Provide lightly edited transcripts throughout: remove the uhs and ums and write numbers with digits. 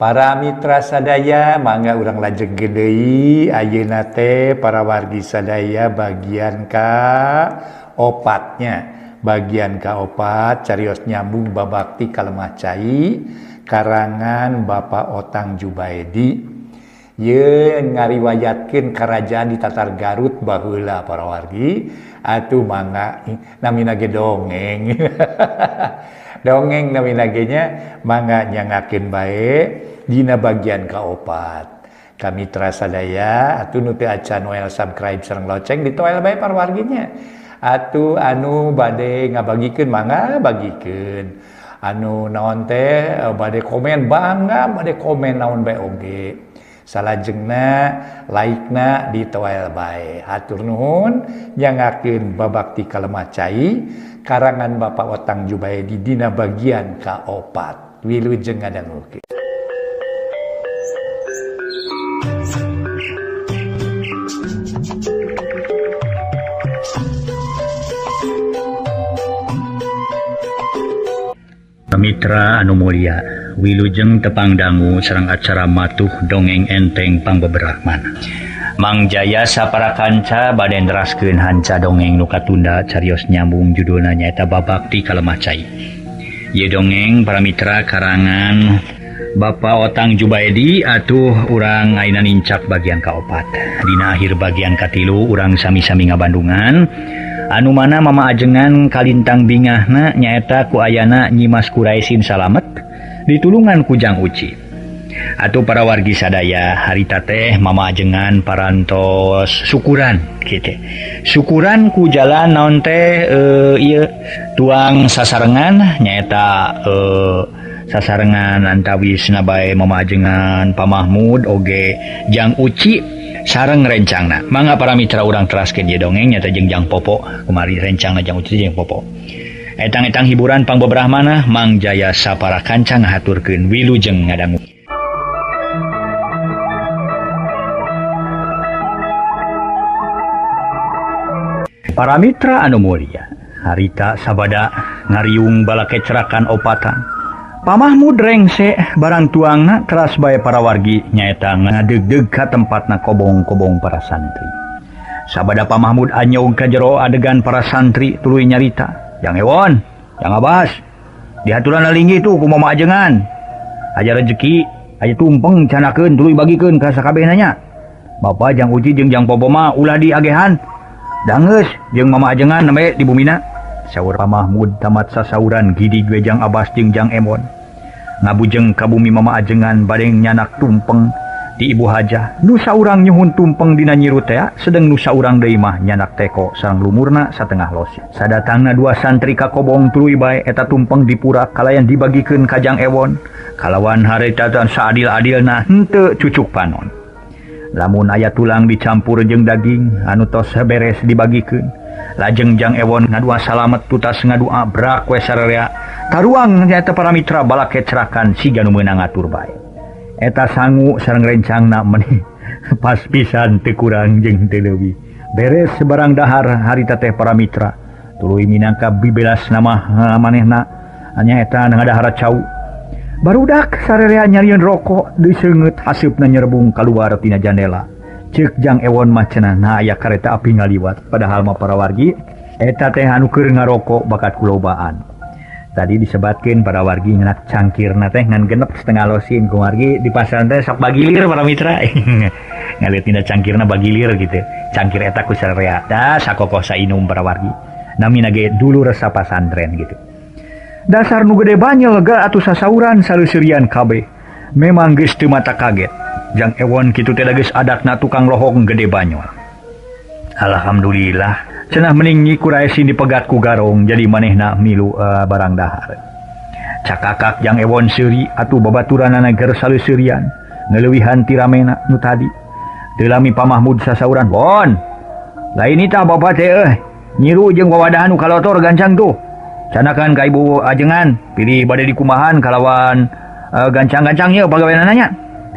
Para mitra sadaya mangga urang lajeng deui ayeuna teh para wargi sadaya bagian ka opatnya. Bagian kaopat carios nyambung babakti kalemah cai karangan Bapak Otang Jubaedi. Ye ngariwayatkeun kerajaan di Tatar Garut baheula para wargi atuh mangga namina ge dongeng. Dongeng namina ge nya mangga nyangakeun bae dina bagian kaopat. Kami sadaya atuh nu teu acan noel subscribe sareng loceng ditoel bae para warginya. Atuh anu bade ngabagikeun mangga bagikeun. Anu naon teh bade komen bangga bade komen naon bae oge. Salajengna like-na ditoel bae. Hatur nuhun nyangakeun babakti kalemah cai karangan Bapak Otang Jubaedi dina bagian kaopat. Wilujeng ngadangukeun. Mitra anu mulia, wilujeng tepang dangu sareng acara matuh dongeng enteng pangbeberahman. Mang Jaya sapara kanca bade neraskeun hanca dongeng nu katunda carios nyambung judulna nyaeta Babakti Kalemah Cai. Ieu dongeng para mitra karangan Bapak Otang Jubaedi atuh urang ayeuna nincak bagian kaopat. Dina akhir bagian katilu urang sami-sami ngabandungan anu mana mama ajengan kalintang bingahna nyaeta ku ayana Nyimas Kuraisin Salamet ditulungan ku Jang Uci. Atuh para wargi sadaya harita teh mama ajengan parantos syukuran kitu. Syukuran ku jalan naon teh ieu tuang sasarengan nyaeta sasarengan antawis nabae mama ajengan Pa Mahmud oge Jang Uci sareng rencangna. Mangga para mitra urang teraskeun ieu dongeng nyata jeung Jang Popo kumari rencangna Jang Uci jeung Popo. Etang-etang hiburan pangbeberahmana Mang Jaya sapara kanca ngahaturkeun wilujeng ngadangu. Para mitra anu mulia, harita sabada ngariung balakecrakan opatan. Pa Mahmud rengse barang tuangna keras bae para wargi nyaeta ngadegdeg ka tempatna kobong-kobong para santri. Sabada Pa Mahmud anyog ka jero adegan para santri tuluy nyarita, "Jang Ewon, Jang Abbas, dihaturan linggih tuh ku mama ajengan. Aja rezeki, aja tumpeng canakeun tuluy bagikeun ka sakabehna nya. Bapa Jang Uci jeung Jang Popo mah ulah diagehan. Dangeus jeung mama ajengan nembe di bumina." Saur Pa Mahmud tamat sasauran gidig we Jang Abbas jeung Jang Emon. Ngabujeng ka bumi mama ajengan bareng nyanak tumpeng di ibu hajah. Nu saurang nyuhun tumpeng dina nyiru tea, sedeng nu saurang deui mah nyanak teko sareng lumurna satengah los. Sadatangna dua santri ka kobong tuluy bae eta tumpeng dipurak kalayan dibagikeun ka Jang Ewon. Kalawan harita saadil-adilna henteu cucuk panon. Lamun aya tulang dicampur jeung daging anu tos beres dibagikeun. Lajeng Jang Ewon ngadua salamet tutas ngadua brak we sararea. Taruang nyaeta para mitra balakecrakan siga nu meunang ngatur bae. Eta sangu sareng rencangna meni pas pisan teu kurang jeung teu leuwih. Beres barang dahar harita teh para mitra tuluy minangka bibelas nama manehna nyaeta ngadahar cau. Barudak sararea nyarieun rokok diseungeut haseupna nyerbung kaluar tina jandela. Ceuk Jang Ewon mah cenah nah aya kareta api ngaliwat padahal mah para wargi eta teh anu keur ngarokok bakat kulobaan. Tadi disebatkeun para wargi ngenak cangkirna teh ngan genep setengah losin ku wargi di pasaran teh sok bagilir para mitra. Ngalieu tina cangkirna bagilir gitu. Cangkir eta ku sararea da sakokoh sainum para wargi. Namina ge dulur sapasantren gitu. Dasar nu gede banyel ga atuh sasauran saleuserian kabeh. Memang geus teu mata kaget. Jang Ewon kitu teh geus adatna tukang lohong gede banyol. Alhamdulillah cenah mending Nyi Kuraisin dipegat ku garong jadi manehna milu barang dahar. Cakakak Jang Ewon seuri atuh babaturanana ger saleuserian ngeleuwihan ti ramena nu tadi. Teu lami Pa Mahmud sasauran, "Won, lain itah bapa teh euy, nyiru jeung wawadahan nu kalotor gancang tuh. Canakan ka ibu ajengan, pilih bade dikumahan kalawan gancang-gancang ieu pagaweanana nya."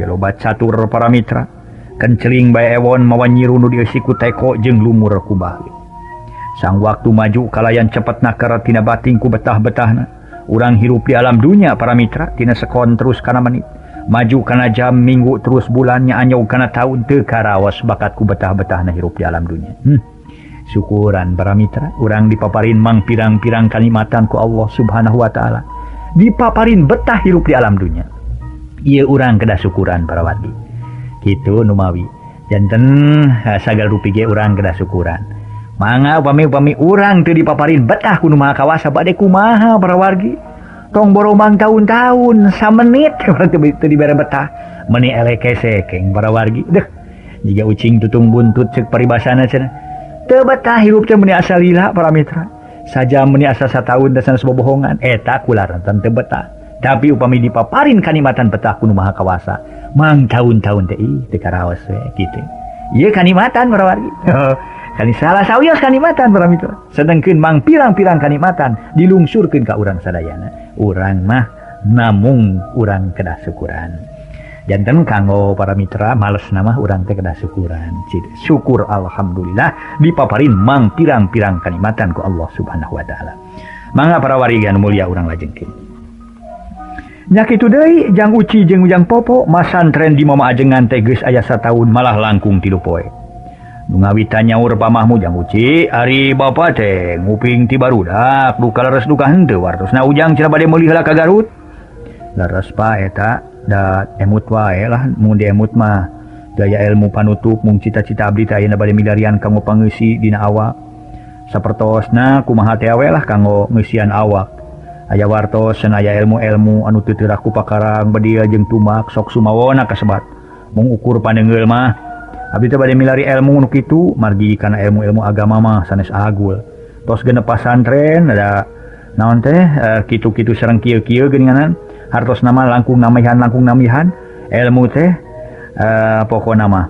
Loba catur para mitra kenceling bae Ewon mawa nyiru nu dieusi ku teko jeung lumur ku bali. Sang waktu maju kalayan cepet nakar tina bating ku betah-betahna. Urang hirup di alam dunya para mitra tina sekon terus kana menit. Maju kana jam minggu terus bulannya anyog kana tahun teu karaos bakat ku betah-betahna hirup di alam dunya. Syukuran para mitra, urang dipaparin mang pirang-pirang kanikmatan ku Allah Subhanahu wa taala. Dipaparin betah hirup di alam dunya. Ieu urang kedah syukuran para wargi. Kitu numawi. Janten sagala rupi ge urang kedah syukuran. Mangga upami-upami urang teu dipaparin betah ku Nu Maha Kawasa bade kumaha para wargi. Tong boromang tahun-tahun samenit urang teu dibere betah meuni elek kesekeng para wargi. Deuh, jiga ucing tutung buntut ceuk paribasana cenah. Teu betah hirup teh meuni asa lila para mitra. Saja meuni asa sataun da sanes bobohongan eta kularantan teu betah. Tapi upami dipaparin kanikmatan betah ku Nu Maha Kawasa mang tahun-tahun teh ih teu karaos we kitu. Ieu kanikmatan para wargi. Kani salah sawios kanikmatan para mitra. Sedengkeun mang pirang-pirang kanikmatan dilungsurkeun ka urang sadayana. Urang mah namung urang kedah syukuran. Janten kanggo para mitra males nama urang teh kedah syukuran. Syukur alhamdulillah dipaparin mang pirang-pirang kanikmatan ku Allah Subhanahu wa taala. Mangga para wargi anu mulia urang lajengkeun. Nya kitu deui Jang Uci jeung Ujang Popo masantren di Mama Ajengan teh geus aya sataun malah langkung 3 poe. Nu ngawitan nyaur pamahmu Jang Uci, ari bapa teh nguping ti barudak duka leres duka henteu wartosna Ujang cenah bade meuli heula ka Garut. Leres pa eta da emut wae lah mun diemut mah daya ilmu panutup mung cita-cita abdi teh ayeuna bade milarian kanggo pangeisi dina awak. Sapertosna kumaha teh we lah kanggo ngeusian awak. Aya wartos cenah aya ilmu-ilmu anu teu teurak ku pakarang bedil jeung tumak sok sumawona kasebat. Mung ukur pandeungeul mah abdi teh bade milari ilmu nu kitu margi kana ilmu-ilmu agama mah sanes agul. Tos genep pasantren ada naon teh kitu-kitu sareng kieu-kieu geuninganan hartos nama langkung namihan ilmu teh pokona mah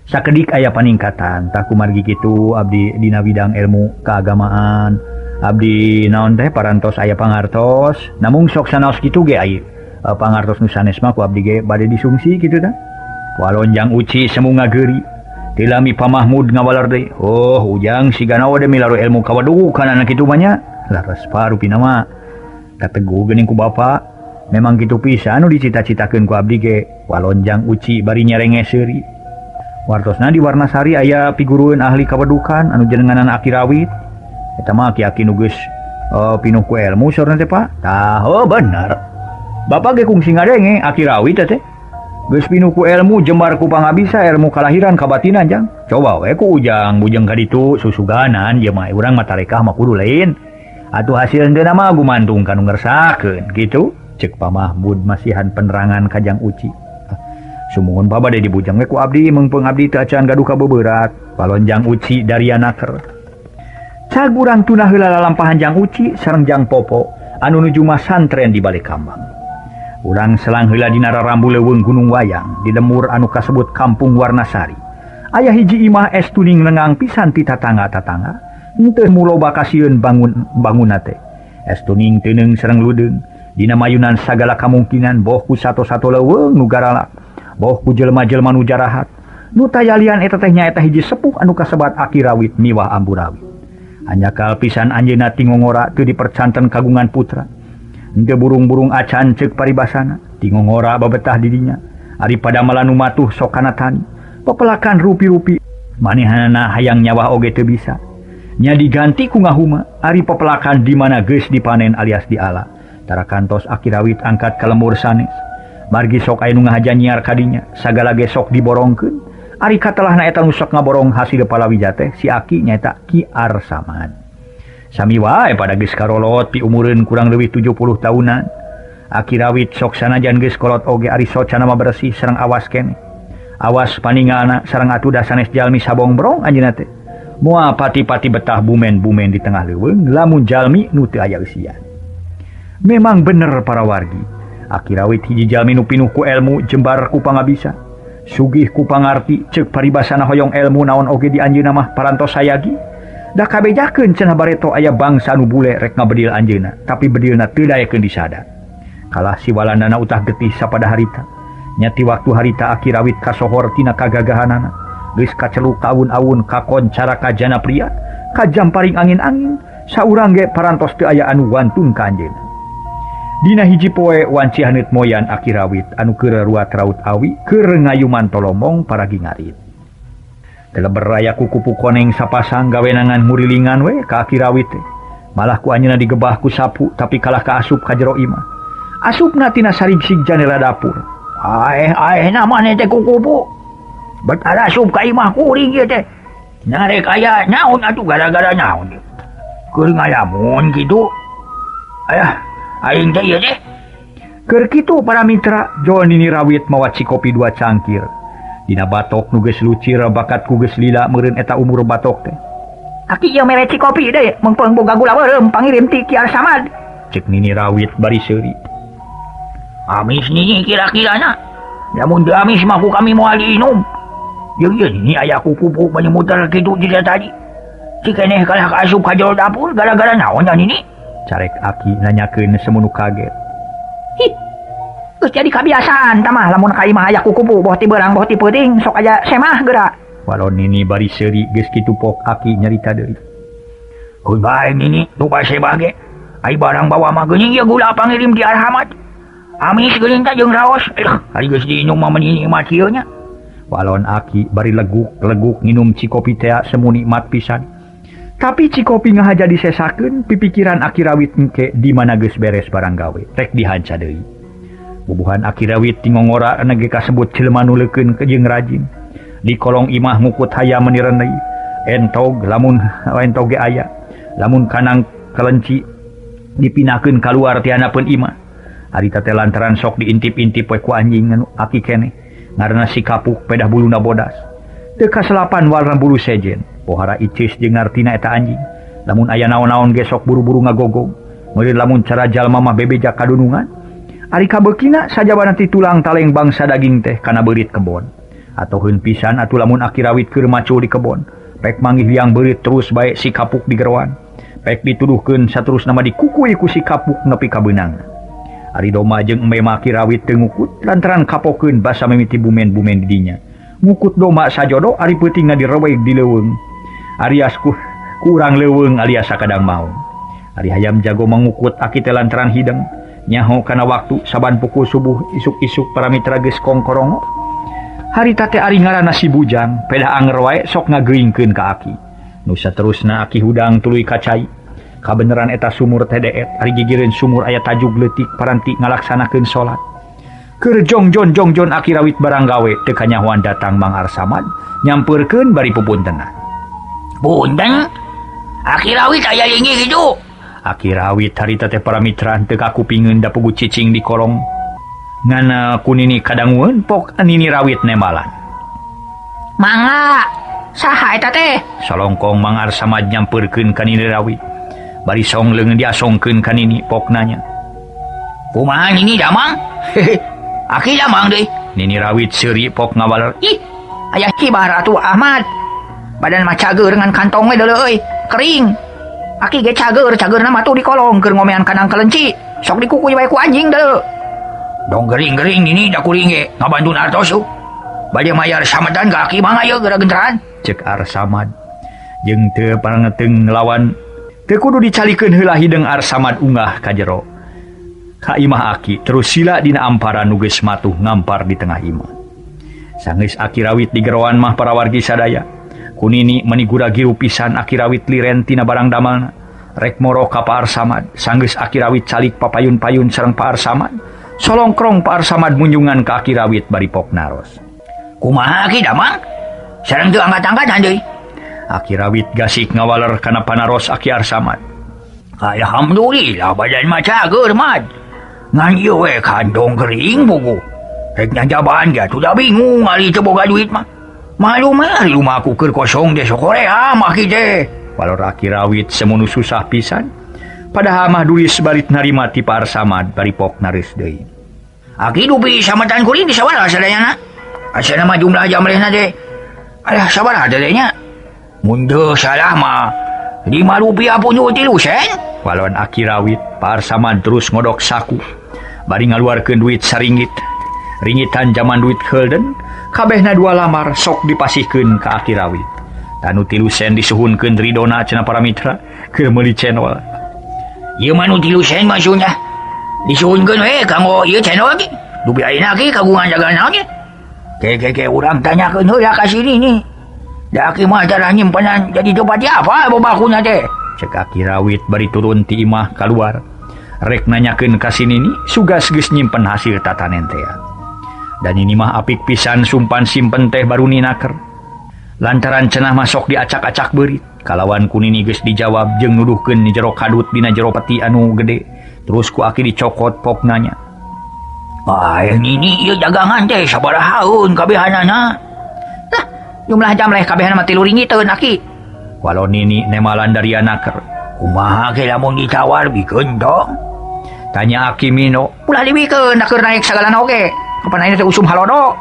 sakedik aya paningkatan tah kumargi kitu abdi dina bidang ilmu keagamaan abdi naon teh parantos aya pangartos namung sok sanaos kitu ge aya pangartos nu sanes mah ku abdi ge bade disungsi kitu tah. Walon Jang Uci semu ngageri tilami Pamahmud ngawalar deui. Oh Ujang sigana we milaru ilmu kawadukan anak kitu mah nya. Laras parupina mah kategu geuning ku bapa. Memang kitu pisan nu dicita-citakeun ku abdi ge. Walon Jang Uci bari nyerenge seuri. Wartosna di Warnasari aya pigurueun ahli kawadukan anu jenenganana Aki Rawit. Eta mah aki-aki nu geus pinuh ku ilmu saurna teh Pak. Tah oh bener. Bapak ge kungsi ngadenge Aki Rawit teh. Geus pinuh ku ilmu jembar ku pangabisa ilmu kalahiran kabatinan Jang. Coba we ku Ujang bujeng ka ditu susuganan ieu mah urang mah tarekah mah kudu lain. Atuh hasil henteu mah gumantung ka nu ngersakeun kitu. Ceuk Pamahmud masihan penerangan ka Jang Uci. Sumuhun pa bade dibujang we ku abdi meungpeung abdi teu acan gaduh kabeuberat. Palon Jang Uci dariana ker. Cag urang tunah heula lalampahan Jang Uci sareng Jang Popo anu nuju masantren di balik kambang. Urang selang heula dina rarambu leuweung Gunung Wayang di lemur anu kasebut Kampung Warnasari. Aya hiji imah es tuning lengang pisan ti tatangga-tatangga. Henteu muloba kasieun bangun bangunna teh. Es tuning teuneung sareng ludeung dina mayunan sagala kamungkinan boh ku sato-sato leuweung nu garalak, boh ku jelema-jelema nu jarahat. Nu tayalian eta teh nyaeta hiji sepuh anu kasebat Aki Rawit miwah Ambu Rawit. Hanjakal pisan anjeunna tingongora teu dipercanten kagungan putra. Henteu burung-burung acan ceuk paribasana, tingongora babetah di dinya. Ari padamalan nu matuh sok kana tani, pepelakan rupi-rupi manehanana hayang nyawah oge teu bisa. Nya diganti ku ngahuma, ari pepelakan di mana geus dipanen alias diala. Tara kantos Aki Rawit angkat ka lembur sanes. Margi sok aya nu ngahaja nyiar ka dinya, sagala ge sok diborongkeun. Ari katelahna eta nu sok ngaborong hasil palawija teh si Aki nyaeta Ki Arsamad. Sami wae pada geus karolot piumureun kurang leuwih 70 tahunan. Aki Rawit sok sanajan geus kolot oge ari socana mah bersih sareng awas keneh. Awas paningalna sareng atuh da sanes jalmi sabongbrong anjeunna teh. Moal pati-pati betah bumen-bumen di tengah leuweung lamun jalmi nu teu aya eusian. Memang bener para wargi. Aki Rawit hiji jalmi nu pinuh ku ilmu jembar ku pangabisa. Sugih ku pangarti ceuk paribasana hoyong ilmu naon oge di anjeunna mah parantos sayagi. Da kabejakeun cenah bareto aya bangsa nu bule rek ngabedil anjeunna, tapi bedilna teu daekeun disada. Kalah si walandana utah getih sapada harita. Nyati waktu harita Aki Rawit kasohor tina kagagahanana. Geus kaceluk awun-awun kakoncara kajana pria, kajamparing angin-angin, saurang ge parantos teu aya anu wantun ka anjeunna. Dina hiji poe wanci haneut moyan Aki Rawit anu keur ruat raut awi keur ngayuman tolomong paragi ngarit. Teleber raya kukupu koneng sapasang gawenangan murilingan we ka Aki Rawit teh. Malah ku anjeunna digebah ku sapu tapi kalah ka asup ka jero imah. Asupna tina sarigsig janela dapur. Aeh aeh na maneh teh kukupu. Bet asup ka imah kuring ieu teh. Narek aya naon atuh gara-gara naon. Keur ngalamun kitu. Ayah, aing teh ieu teh. Keur kitu para mitra, Jol Nini Rawit mawa cikopi 2 cangkir. Dina batok nu geus lucir bakat ku geus lila meureun eta umur batok teh. Aki ieu mere cikopi deui, meungpeung boga gula beureum pangirim ti Ki Arsamad. Cek Nini Rawit bari seuri. Amis nini kira-kirana. Lamun teu amis mah ku kami moal diinum. Jeung ieu nini aya kukupu menyemuter kitu jika tadi. Cikeneh kalah ka asup ka jero dapur gara-gara naon nya nini? Carek Aki nanyakeun semunu kaget. Hi. Geus jadi kabiasaan tah mah lamun ka imah aya kukupu boh ti beurang boh ti peuting sok aya semah geura. Walon nini bari seuri geus kitu pok Aki nyarita deui. Keun bae nini nu basebah ge. Ai barang bawa mah geuning ieu gula pangirim di Arhamad. Amis geuning teh jeung raos. Ari geus diinum mah meni nikmat kieu nya. Walon Aki bari leguk-leguk nginum cikopi tea semu nikmat pisan. Tapi cikopi ngahaja disesakeun pipikiran Aki Rawit engke di mana geus beres barang gawe rek dihanca deui. Bubuhan Aki Rawit tingongora nege kasebut jelema nu leukeun jeung rajin. Di kolong imah ngukut hayam meuni renei. Entog lamun entog ge aya. Lamun kanang kelenci dipinahkeun kaluar ti handapeun imah. Harita teh lantaran sok diintip-intip we ku anjing anu Aki keneh. Ngaranna si kapuk pedah buluna bodas. Teu kaselapan warna bulu sejen. Pohara icis jeung ngartina eta anjing. Lamun aya naon-naon ge sok buru-buru ngagogog. Meureun lamun cara jalma mah bebeja kadunungan. Ari kabeukina sajabana ti tulang taleng bangsa daging teh kana beurit kebon. Atoheun pisan atuh lamun Aki Rawit keur macul di kebon. Pek manggih liang beurit terus bae si kapuk digeroan. Pek dituduhkeun saterusna mah dikukui ku si kapuk nepi ka beunang. Ari doma jeung embe mah Aki Rawit teu ngukut lantaran kapokeun basa mimiti bumen-bumen di dinya. Ngukut doma sajodo ari peutingna direweg di leuweung. Arias kurang leuweung alias sakadang maung. Ari hayam jago mangukut Aki teh lantaran hideng. Nyaho kana waktu saban pukul subuh isuk-isuk para mitra geus kongkorongo. Harita teh ari ngaranna si Bujang, pedah anger wae sok ngageuingkeun ka Aki. Nu saterusna Aki hudang tuluy ka cai. Kabeneran eta sumur teh deet, ari gigireun sumur aya tajuk leutik paranti ngalaksanakeun salat. Keur jongjon jongjon Aki Rawit barang gawe teu kanyahoan datang Mang Arsamad nyampeurkeun bari pupuntenan. Punten? Aki Rawit aya linggih kitu. Aki Rawit harita teh para mitra teu kakupingeun da pugu cicing di kolong. Ngan ku nini kadangueun pok Nini Rawit nembalan. Mangga, saha eta teh? Salongkong Mang Arsamad nyampeurkeun ka Nini Rawit. Bari song leungeun diasongkeun ka Nini pok nanya. Kumaha Nini damang? Aki damang deui. Nini Rawit seuri pok ngawaler. Ih, aya kibar atuh Ahmad. Badan mah cager ngan kantong we deuleu euy, kering. Aki ge cager, cagerna mah tuh di kolong keur ngomean kandang kelenci. Sok dikukuy wae ku anjing deuleu. Dong gering-gering nini da kuring ge ngabantun artos tuh. Bade mayar samadan ka aki mangga ieu geura genteran. Cek Arsamad. Jeung teu parangeteng nglawan teu kudu dicalikeun heula hideung Arsamad unggah ka jero. Ka imah Aki terus sila dina amparan nu geus matuh ngampar di tengah imah. Sanggeus Aki Rawit di geroan mah para wargi sadaya. Kunini menigura giru pisan Aki Rawit liren tina barang damalna. Rek moro ka Pak Arsamad. Sanggeus Aki Rawit calik papayun-payun sareng Pak Arsamad. Solongkrong Pak Arsamad munjungan ka Aki Rawit bari pok naros. Kumaha Aki damang? Sareng teu angkat-angkatan deui. Aki Rawit gasik ngawaler kana panaros Aki Arsamad. Alhamdulillah badan mah cager mad. Ngan ieu we kantong kering buku. Rek nyajaban ge atuh da bingung ari teu boga duit mah. Malu mah rumah aku keur kosong deh sokorea mah ki teh. Walor Aki Rawit semunu susah pisan. Padahal mah dulis barit narima ti Pak Arsamad bari pok nareus deui. Aki dupi samatan kuring di sabaraha sadayana? Asana mah jumlah jamrehna teh. Alah sabaraha teh nya? Mun teu salah mah 5 rupiah punyu 3 sen. Walon Aki Rawit Pak Arsamad terus ngodok saku. Bari ngaluarkeun duit saringgit. Ringitan zaman duit Holden kabehna 2 lamar sok dipasihkeun ka Aki Rawit. Tanu 3 sen disuhunkeun ridona cenah para mitra keur meuli cenol. Ieu mah nu 3 sen maksudna. Disuhunkeun we kanggo ieu channel ge. Dupi ayeuna ge kagungan dagangan naon ge. Ke urang tanyakeun heula ka sini nih. Da aki mah cara nyimpenan jadi coba di apa bobakuna teh. Cek Aki Rawit bari turun ti imah kaluar. Rek nanyakeun ka si Nini sugas geus nyimpen hasil tatanen teh. Dan ini mah apik pisan sumpan simpen teh baru ninaker. Lantaran cenah masok diacak-acak beurit. Kalawan ku Nini geus dijawab jeung nuduhkeun di jero kadut dina jero peti anu gede. Terus ku aki dicokot pok nanya. Ah, Nini ieu dagangan teh sabaraha haun kabehanana? Lah, jumlah jamleh kabehana mah 3 ringgiteun aki. Walau Nini nemalan dari anaker. Kumaha ge lamun ditawar bikeun dong? Tanya Aki Mino. Ulah dibikeun keur naik sagalana oge. Kapan ayeuna teh usum halodo?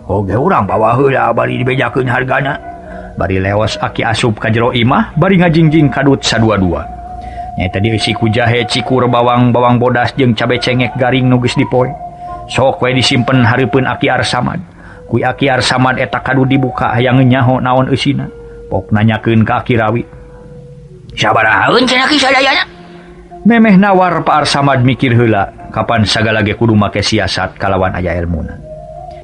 Oge urang bawa heula bari dibejakeun hargana. Bari lewas Aki asup ka jero imah bari ngajingjing kadut sadua-dua. Nyaeta dieusi ku jahe, cikur, bawang, bawang bodas jeung cabe cengek garing nu geus dipoe. Sok we disimpen hareupeun Aki Arsamad. Ku Aki Arsamad eta kadut dibuka hayang nyaho naon eusina. Pok nanyakeun ka Aki Rawit. Sabarahaeun cenah ki sadayana? Memeh nawar Pak Arsamad mikir heula kapan sagala ge kudu make siasat kalawan aya elmuna.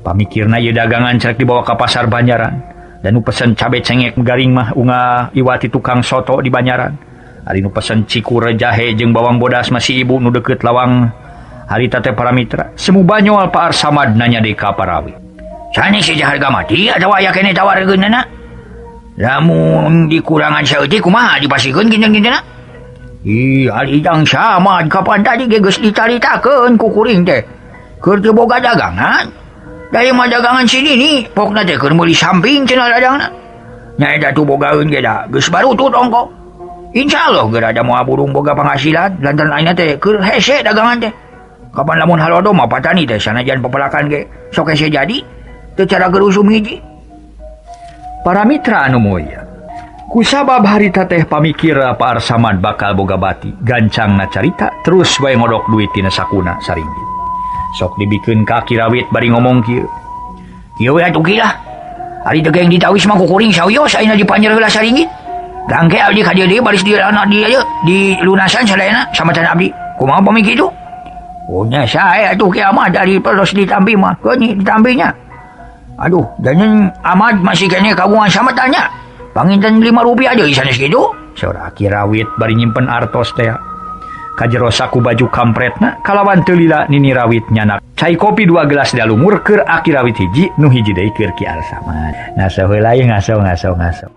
Pamikirna ieu dagangan cerek dibawa ka pasar Banjaran. Dan nu pesen cabe cengek garing mah unga iwati tukang soto di Banjaran. Ari nu pesen cikur jahe jeung bawang bodas masih ibu nu deukeut lawang harita teh para mitra. Semu banyol Pak Arsamad nanya deui ka Parawi. Sanes saja harga mati atawa aya keneh tawarkeunana? Lamun dikurangan saeutik kumaha dipasikeun kinten-kintenna? Ih, ari Jang Samad kapan tadi ge geus dicaritakeun ku kuring teh. Keur teu boga dagangan. Dari mah dagangan si Nini, pokna teh keur meuli samping cenah ladangna. Nya eta tuh bogaeun ge da geus barutut ongko. Insyaallah geura da moal burung boga penghasilan lantaran ayeuna teh keur hese dagangan teh. Kapan lamun halodo mah patani teh sanajan pepelakan ge sok hese jadi teu cara gerusum hiji. Para mitra anu mulia, kusabab harita teh pamikir Pak Arsamad bakal boga bati, gancangna carita terus bae ngodok duit tina sakuna saringgit. Sok dibikeun ka Aki Rawit bari ngomong kieu. Kieu we atuh ki lah. Ari teh geng ditawis mah ku kuring sawios ayeuna dipanjer heula saringgit. Gangke abdi ka dieu deui baris di anak di ieu di lunasan sadayana samatan abdi. Kumaha pami kitu? Oh nya sae atuh ki Ahmad ari pelos ditampi mah. Keuni ditampinya. Aduh, jangan Ahmad masih kene kagungan sama tanya. Panginten 5 rupiah deui sanes kitu. Saur Aki Rawit bari nyimpen artos teh. Kajero saku baju kampretna kalawan teu lila Nini Rawit nyanak. Cai kopi 2 gelas dalumur keur Aki Rawit hiji nu hiji deui keur Ki Arsamad. Ngaso heula ieu ngaso ngaso ngaso.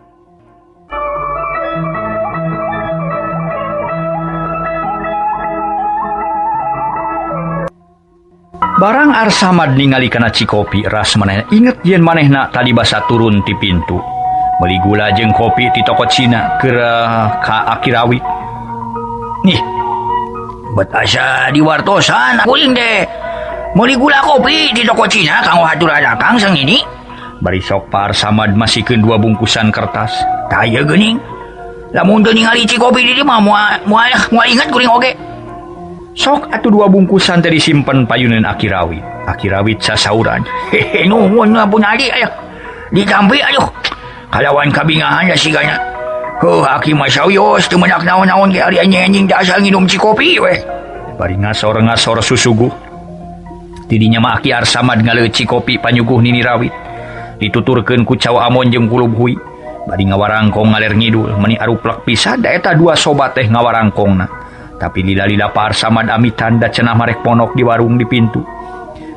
Barang Arsamad ningali kana cikopi ras manehna inget yen manehna tadi basa turun ti pintu. Meuli gula jeung kopi ti toko Cina keur ka Aki Rawit. Nih, bet asa diwartosan kuring teh. Meuli gula kopi di toko Cina kanggo hatur akang sang ini. Bari sok Pak Arsamad masikeun 2 bungkusan kertas. Tah ieu geuning. Lamun teu ningali cikopi di dieu mah moal moal inget kuring oge. Sok atuh 2 bungkusan teh disimpen payuneun Aki Rawit. Aki Rawit sasauran. Hehe, nuhun ampun adi aya. Ditampi aduh. Kalawan kabingahan da sigana. Heuh aki mah sawios teu menak naon-naon ge ari anjing teh asal nginum cikopi weh. Bari ngasor-ngasor susuguh. Tidinya mah Aki Arsamad ngaleueut cikopi panyuguh Nini Rawit. Dituturkeun ku Caw Amon jeung Kulub Hui. Bari ngawarangkong ngaler ngidul meuni aruplek pisan da eta 2 sobat teh ngawarangkongna. Tapi lila-lila Pak Arsamad amitan da cenah marek ponok di warung di pintu.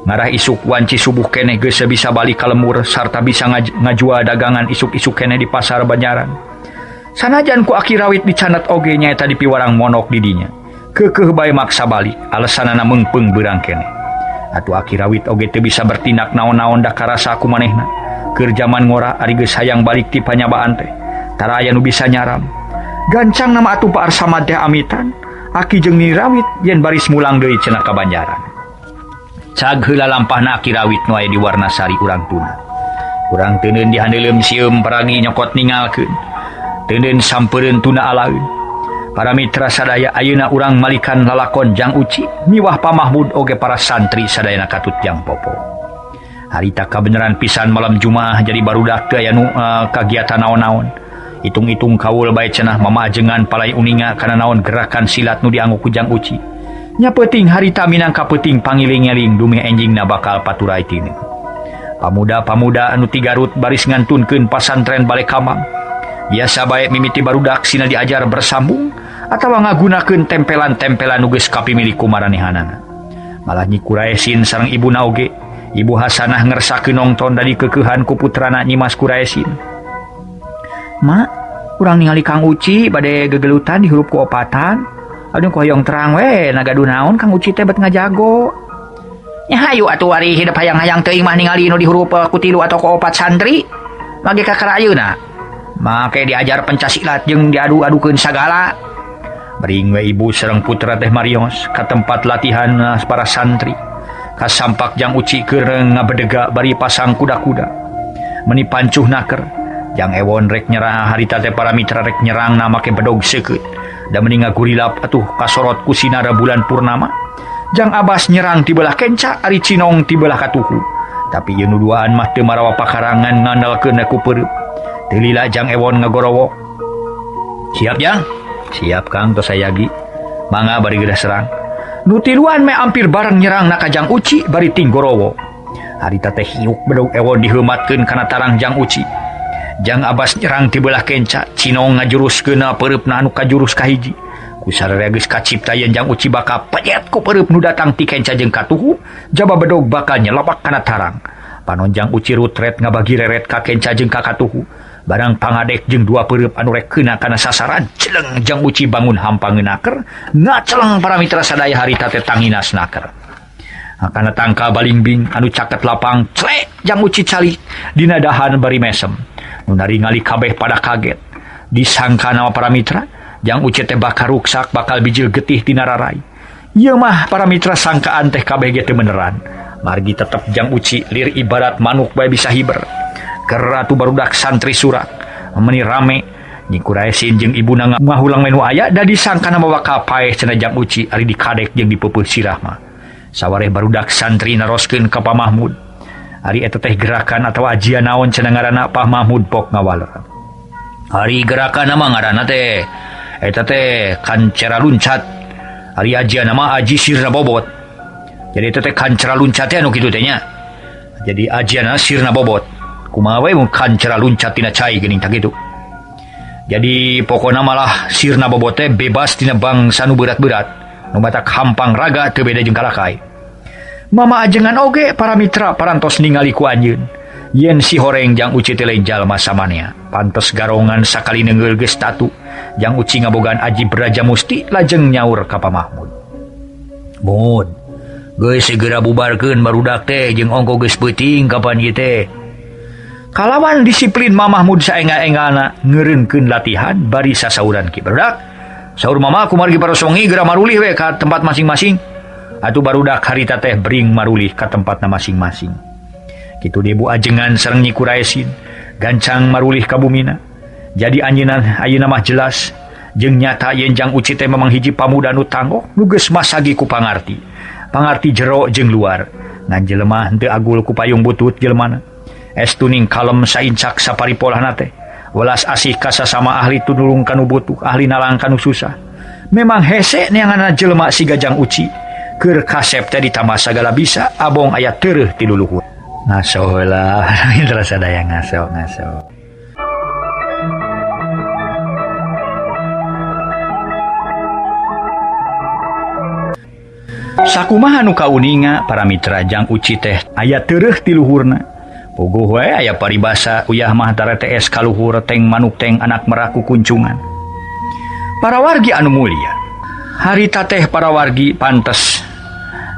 Ngarah isuk wanci subuh keneh geus bisa balik ka lemur sarta bisa ngajual dagangan isuk-isuk keneh di pasar Banjaran. Sanajan ku Aki Rawit dicanat oge nyaeta di piwarang monok di dinya. Keukeuh bae maksa balik, alesanana meungpeung beurang keneh. Atuh Aki Rawit oge teu bisa bertindak naon-naon da karasa ku manehna. Keur jaman ngora ari geus hayang balik ti panyabaan teh. Tara aya nu bisa nyaram. Gancang nama atuh Pak Arsamad teh amitan. Aki jeung Nini Rawit yen baris mulang deui cenah ka Banjaran. Cag heula lampahna Aki Rawit nu aya di Warnasari urang tuna. Urang teuneun dihandeuleum sieum paragi nyokot ningalkeun. Teuneun sampeureun tuna alaeun. Para mitra sadaya ayeuna urang malikan lalakon Jang Uci miwah Pa Mahmud oge para santri sadayana katut Jang Popo. Harita kabeneran pisan malam Jumaah jadi barudak teu aya nu kagiatan naon-naon. Hitung-hitung kaul bae cenah mamajengan palai uninga kana naon gerakan silat nu dianggo ku Jang Uci. Nya peuting harita minangka peuting pangiling-eling dumeh enjingna bakal paturai tine. Pamuda-pamuda anu ti Garut baris ngantunkeun pasantren Balekamang. Biasa bae mimiti barudak sina diajar bersambung atawa ngagunakeun tempelan-tempelan nu geus kapimilik ku maranehanana. Malah Nyi Kuraesin sareng ibuna oge, Ibu Hasanah ngersakeun nongton dari kekeuhan ku putrana Nyimas Kuraesin. Ma, urang ningali Kang Uci bade gegelutan di hurup ku opatan. Aduh hoyong terang we nagaduh naon Kang Uci teh bet ngajago. Nya hayu atuh ari hidup hayang-hayang teuing mah ningali nu dihurup ku tilu atau ku opat santri. Mage kakara ayeuna. Make diajar pencak silat jeung diadu-adukeun sagala. Bering we ibu sareng putra teh marios ka tempat latihan para santri. Kasampak Jang Uci keur ngabedega bari pasang kuda-kuda. Meni pancuh naker. Jang Ewon rek nyerah harita teh para mitra rek nyerang na make bedog seukeut. Da meni ngagurilap atuh kasorot ku sinara bulan purnama. Jang Abbas nyerang ti belah kenca ari Cinong ti belah katuhu. Tapi ieu nu duaan mah teu marawa pakarangan ngandalkeun ku peureub. Teu lila Jang Ewon ngagorowok. Siap Jang? Siap Kang tos sayagi. Mangga bari geus serang. Nu tiluan meh ampir bareng nyerang na ka Jang Uci bari tinggorowo. Harita teh hiuk bedog Ewon diheumatkeun kana tarang Jang Uci. Jang Abbas nyerang ti belah kenca, Cinong ngajuruskeun peureupna anu kajurus kahiji. Ku sararea geus kacipta yen Jang Uci bakal penyet ku peureub nu datang ti kenca jeung katuhu, jaba bedog bakal nyelebak kana tarang. Panon Jang Uci rutret ngabagi reret ka kenca jeung ka katuhu. Barang pangadek jeung dua peureub anu rek keuna kana sasaran, celeng Jang Uci bangun hampa ngeunaker, ngaceleng para mitra sadaya harita teh tanginas naker. Kana tangkal balingbing anu caket lapang, clek Jang Uci calik dina dahan bari mesem. Nu naringali kabeh pada kaget. Disangka nama para mitra, Jang Uci teh bakal ruksak, bakal bijil getih tina rarai. Ieu mah para mitra sangkaan teh kabeh ge teu beneran. Margi tetep Jang Uci lir ibarat manuk bae bisa hiber. Keratu barudak santri surak meni rame. Nyi Kuraesin jeung ibuna ngahulang menu aya da disangkana bakal paeh cenah Jang Uci ari dikadek jeung dipeupeut sirah mah. Sawareh barudak santri naroskeun ka Pak Mahmud. Ari eta teh gerakan atawa ajian naon cenah ngaranna Pak Mahmud pok ngawaler. Ari gerakan mah ngaranna teh eta teh kancera luncat. Ari ajian mah aji sirna bobot. Jadi eta teh kancera luncat teh anu kitu teh nya. Jadi ajianna sirna bobot. Kumaha we mun kancera luncat tina cai geuning tah kitu. Jadi pokona malah sirna bobot teh bebas tina bangsa nu berat-berat. Nu matak hampang raga teu beda jeung kalakai. Mama ajengan oge para mitra parantos ningali ku anjeun. Yen si horeng Jang Uci teh lain jalma samanea. Pantes garongan sakali neungeul geus tatu. Jang Uci ngabogaan aji Braja Musti lajeng nyaur ka Pak Mahmud. Mud, geus segera bubarkeun barudak teh jeung ongko geus peuting kapan ieu teh. Kalawan disiplin Mama Mahmud saengal-engalna ngeureunkeun latihan bari sasauran ki barudak. Saur mama kumargi parosongi geura marulih we ka tempat masing-masing. Atuh barudak harita teh bering marulih ka tempatna masing-masing. Kitu deui Bu Ajengan sareng Nyi Kuraesin gancang marulih ka bumina. Jadi anjeunna ayeuna mah jelas jeung nyata yen Jang Uci teh memang hiji pamuda nu tanggoh nu geus masagi ku pangarti. Pangarti jero jeung luar. Ngan jelema henteu agul ku payung butut jelemana. Estuning kalem saincak saparipolahna teh. Welas asih ka sasama ahli tunulung kanu butuh, ahli nalang kanu susah. Memang hese neanganna jelema siga Jang Uci. Keur kasep teh ditambah sagala bisa, abong aya tereuh ti luluhur. Ngaso heula, mitra sadaya ngaso, ngaso. Sakumaha nu kauninga para mitra Jang Uci teh aya tereuh ti luhurna. Puguh we aya paribasa uyah mah taretes kaluhur teng manuk teng anak meraku kuncungan. Para wargi anu mulia, harita teh para wargi pantes.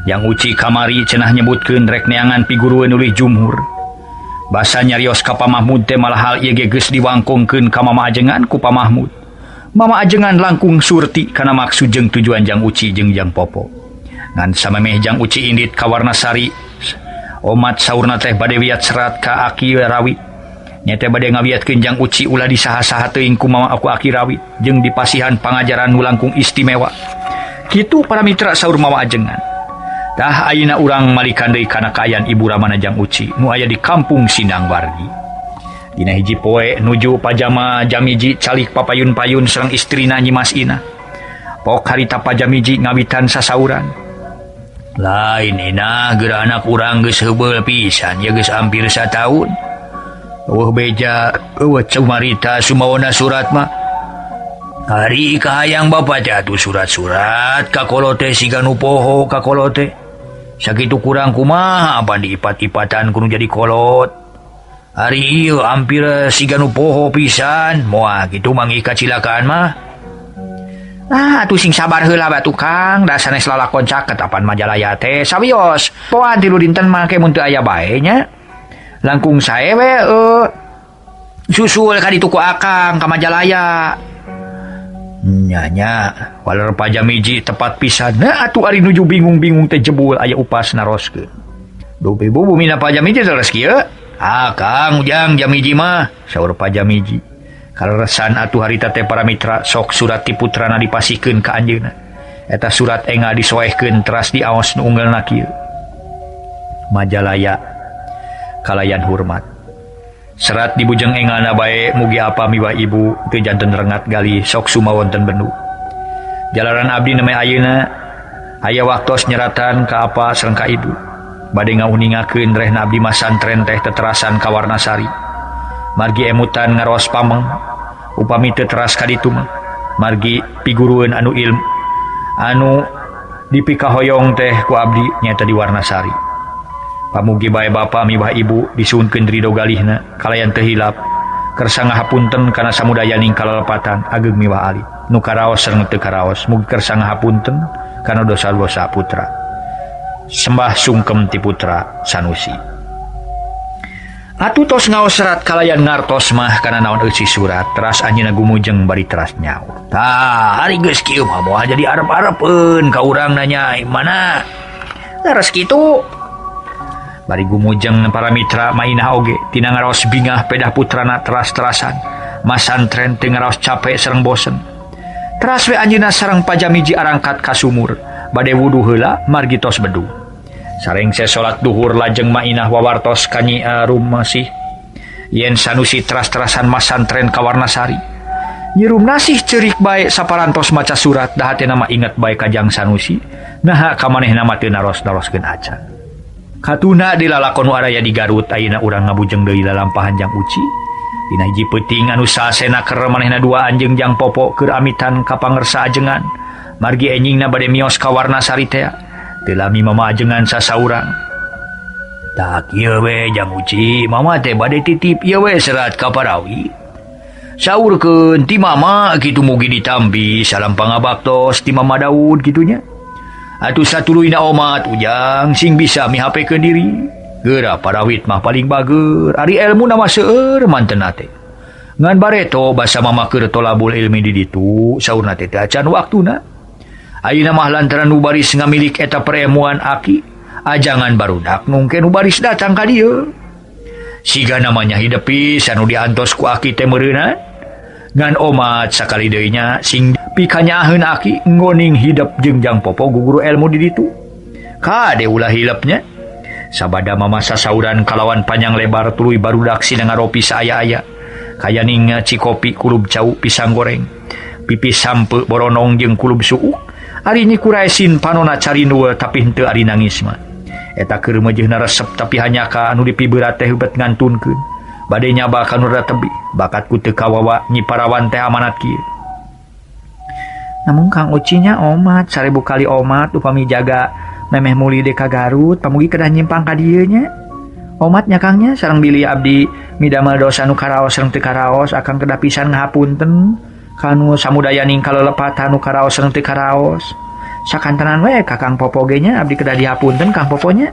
Jang Uci kamari cenah nyebutkeun rek neangan pigurueun ulih jumhur. Basa nyarios ka Pa Mahmud teh malah hal ieu ge geus diwangkongkeun ka Mama Ajengan ku Pa Mahmud. Mama Ajengan langkung surti kana maksud jeung tujuan Jang Uci jeung Jang Popo. Ngan samemeh Jang Uci indit ka Warnasari, omat saurna teh bade wiat serat ka Aki Rawit. Nya teh bade ngawiatkeun Jang Uci ulah disaha-saha teuing ku mama aku Aki Rawit jeung dipasihan pangajaran nu langkung istimewa. Kitu para mitra saur Mama Ajengan. Tah ayeuna urang malikan deui kana kaayaan Ibu Ramana Jang Uci nu aya di kampung Sindang Wargi. Dina hiji poe nuju pajama jamiji calik papayun-payun sareng istrina Nyi Mas Ina. Pok harita Pajamiji ngawitan sasauran. Lain Inah geura anak urang geus heubeul pisan ya geus hampir sataun. Eueuh beja eueuh cumarita sumawana surat mah. Ari kahayang bapa teh atuh surat-surat ka kolot teh siga nu poho ka kolot teh. Sakitu kurang kumaha apan diipat-ipatan kudu jadi kolot. Ari ieu hampir siga nu poho pisan, moal kitu manggih kacilakaan mah. Nah, atuh sing sabar heula batu Kang, da sanes lalakon caket apan Majalaya teh sawios. Poan 3 dinten mah ke mun teu aya bae nya. Langkung sae we susul ka ditu ku Akang ka Majalaya. Nya nya, waler Pajamiji tepat pisan. Nah, atuh ari nuju bingung-bingung teh jebul aya upas naroskeun. Duh ibu bumina Pajamiji leres kieu. Ah Kang Ujang Jamiji mah saur Pajamiji. Kaleresan atuh harita teh para mitra sok surat ti putrana dipasihkeun ka anjeunna. Eta surat enga disoehkeun teras diaos nu unggelna kieu. Majalaya kalayan hormat. Serat dibujeng engalna bae mugi apa miwah ibu teu janten rengat gali sok sumawonten bendu. Jalaran abdi nemeh ayeuna aya waktos nyeratan ka apa sareng ka ibu. Bade ngauningakeun rehna abdi masantren teh teterasan ka Warnasari. Margi emutan ngaros pameng upami teu teras ka ditu mah. Margi pigurueun anu ilmu anu dipikahoyong teh ku abdi nyaeta di Warnasari. Pamugi bae bapa miwah ibu disuhunkeun ridho galihna kalayan teu hilap kersa ngahapunten kana samudayaning kalalepatan ageung miwah alit. Nu karaos sareng teu karaos mugi kersa ngahapunten kana dosa-dosa putra. Sembah sungkem ti putra Sanusi. Atuh tos ngaos serat kalayan ngartos mah kana naon eusi surat teras anjeunna gumujeng bari teras nyaur. Tah ari geus kieu mah moal jadi arep-arepeun ka urang nanya mana. Leres kitu. Bari gumujeng para mitra mainah oge tina ngaraos bingah pedah putrana teras-terasan. Masantren teu ngaraos capek sareng bosen. Teras we anjeunna sareng Pajamiji arangkat ka sumur. Bade wudu heula margi tos bedu. Sareng se salat duhur lajeng Mainah wawartos ka Nyi Rumasih. Yen Sanusi teras-terasan masantren ka Warnasari. Nyi Rumnasih ceurik bae saparantos maca surat da hatena mah inget bae ka Jang Sanusi. Naha ka manehna mah teu naros-naroskeun acan. Katuna dilalakon nu araya di Garut ayeuna urang ngabujeng deui lalampahan Jang Uci. Dina hiji peuting anu sasena keur manehna dua anjeung Jang Popo keur amitan ka pangersa ajengan. Margi enjingna bade mios ka Warnasari teh. Teu lami mama ajengan sasaurang. Tah kieu we Jang Uci, mama teh bade titip ieu we serat ka parawi. Saurkeun ti mama kitu mugi ditampi salam pangabaktos ti Mama Daud kitunya. Atuh satuluyna omat Ujang sing bisa mihapekeun diri. Geura parawit mah paling bager, ari elmu mah seueur mantena teh. Ngan bareto basa mama keur tolabul ilmi di ditu saurna teh teu acan waktuna. Ayeuna mah lantaran nu baris ngamilik eta peremuan aki, ajangan barudak nungke nu baris datang ka dieu. Siga namanya hidep pisan nu diantos ku aki teh meureunna. Ngan omat sakali deui nya sing pikanyaheun aki ngoning hidep jeung Jang Popo guguru ilmu di ditu. Kade ulah hilepnya. Sabada mama sasauran kalawan panjang lebar tuluy barudak sina ngaropi saaya-aya. Kayaning cikopi kulub cau pisang goreng. Pipis sampe boronong jeung kulub suuk. Ari Nyi Kuraisin panona carindueul tapi henteu ari nangis mah. Eta keur meujeuhna resep tapi hanyaka anu dipiberat teh heubeut ngantunkeun. Bade nyaba ka nu rada tebih, bakat ku teu kawawa Nyi Parawan teh amanat kieu. Namun Kang Uci nya omat 1000 kali omat upami jaga memeh muli deui ka Garut pamugi kedah nyimpang ka dieu nya. Omat nya Kang nya sareng bilih abdi midamel dosa nu karaos sareng teu karaos akang kedah pisan ngahapunten kanu samudayaning kalelepatan nu karaos sareng teu karaos. Sakantenan we ka Kang Popo ge nya abdi kedah dihapunten Kang Popo nya.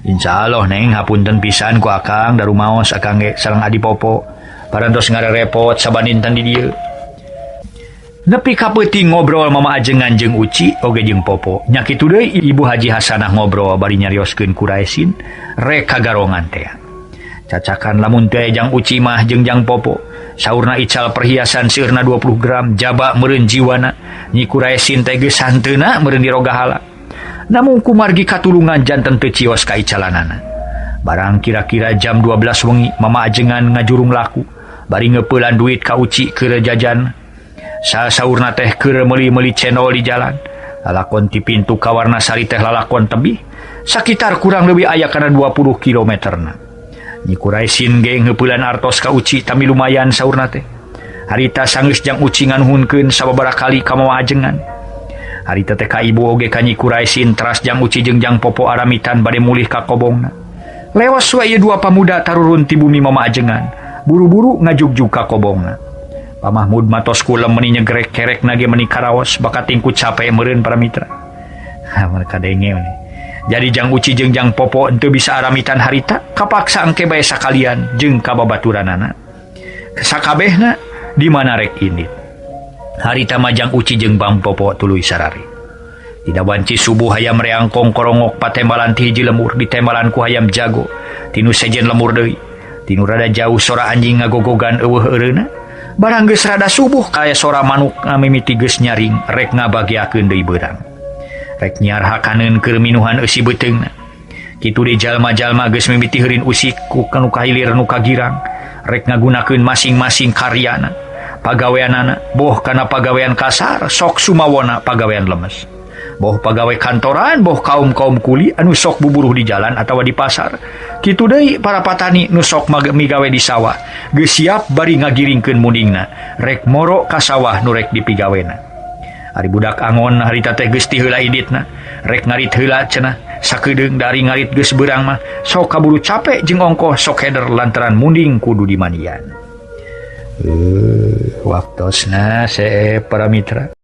Insyaallah Neng hapunten pisan ku akang darumaos akang ge sareng adi Popo parantos ngarerepot saban dinten di dieu. Nepi ka peuting ngobrol mama ajengan jeung Uci oge jeung Popo. Nya kitu deui Ibu Haji Hasanah ngobrol bari nyarioskeun Kuraisin rek kagarongan teh. Cacakan lamun teh Jang Uci mah jeung Jang Popo. Saurna ical perhiasan seueurna 20 gram jaba meureun jiwana. Nyi Kuraisin teh geus santeuna meureun dirogahala. Namun kumargi katulungan janten teu cios ka icalanana. Barang kira-kira jam 12 wengi mama ajengan ngajurung laku bari ngeupelan duit ka Uci keur jajan. Sasaurna teh keur meuli-meuli cendol di jalan. Lalakon ti pintu ka Warnasari teh lalakon tebih sakitar kurang lebih aya kana 20 kilometerna. Nyi Kuraisin ge ngeupelan artos ka Uci tami lumayan saurna teh. Harita sanggeus Jang Uci nganuhunkeun sababaraha kali ka Mama Ajengan. Harita teh ka ibu oge ka Nyi Kuraisin teras Jang Uci jeung Jang Popo aramitan bade mulih ka kobongna. Lewas we ieu dua pamuda tarurun ti bumi Mama Ajengan, buru-buru ngajugjug ka kobongna. Pak Mahmud matos kulem meni nyegrek kerek nage meni karaos bakating ku capek meureun para mitra. Ha mereka denge we. Jadi Jang Uci jeung Jang Popo henteu bisa aramitan harita, kapaksa engke bae sakalian jeung ka babaturanana. Sakabehna di mana rek indit. Harita mah Jang Uci jeung Bang Popo tuluy sarari. Tidak wanci subuh hayam reangkong korongok patembalan ti hiji lemur ditembalan ku hayam jago tinu sejen lemur deui. Tinu rada jauh sora anjing ngagogogan eueuh eureuna. Barang geus rada subuh kaya sora manuk ngamimiti geus nyaring rek ngabagiakeun deui beurang. Rek nyiar hakaneun keur minuhan eusi beuteungna. Kitu deui jalma-jalma geus mimiti heurin usik ku nu kahilir nu kagirang rek ngagunakeun masing-masing karyana. Pagaweanana boh kana pagawean kasar sok sumawona pagawean lemes. Boh pagawe kantoran boh kaum-kaum kuli anu sok buburuh di jalan atawa di pasar. Kitu deui para patani nu sok migawe di sawah geus siap bari ngagiringkeun mundingna rek moro ka sawah nu rek dipigawena. Ari budak angon harita teh geus ti heula inditna rek ngarit heula cenah sakedeung dari ngarit geus beurang mah sok kaburu capek jeung ongkoh sok heder lantaran munding kudu dimanian. Waktosna seep para mitra.